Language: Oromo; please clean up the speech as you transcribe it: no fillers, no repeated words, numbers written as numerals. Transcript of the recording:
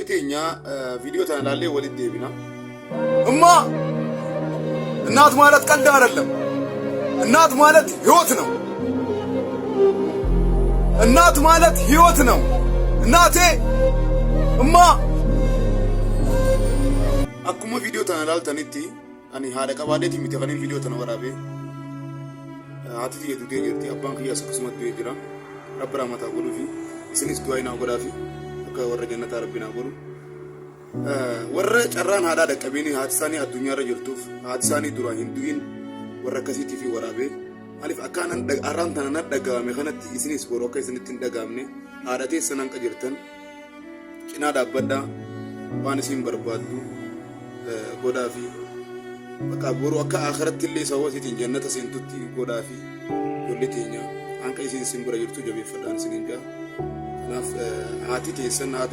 Ijoollee teenya viidiyoo tana ilaallee walitti deebina. እማ እናት ማለት ቀልድ አይደለም። እናት ማለት ህይወት ነው። እናት ማለት ህይወት ነው። እናቴ እማ Akkuma viidiyoo tana ilaaltanitti ani haadha qabaadheeti miti kanin viidiyoo tana waraabee. Haati tiyya duutee jirti, abbaan kiyyaas akkasumatti du'ee jira. Rabbi rahmataa godhuufi isinis du'aa naa godhaafi akka warra jannataa Rabbi naa godhu. Warra carraan haadhaa dhaqqabiin haati isaanii addunyaarra jirtuuf haati isaanii duraan hin du'in warra akkasiitii fi waraabee maaliif akka har'aan tana na dhaga'ame kanatti isinis boru akka isinitti hin dhaga'amne haadha teessan hanqa jirtan cinaa dhaabbadhaa, waan isin barbaaddu godhaa fi bakka boru akka akhiratti illee sababa isiitiin jannata seentutti godhaa fi ijoollee teenya hanqa isin isin bira jirtu jabeeffadhaan isiniin jaa. Kanaaf haati teessan haati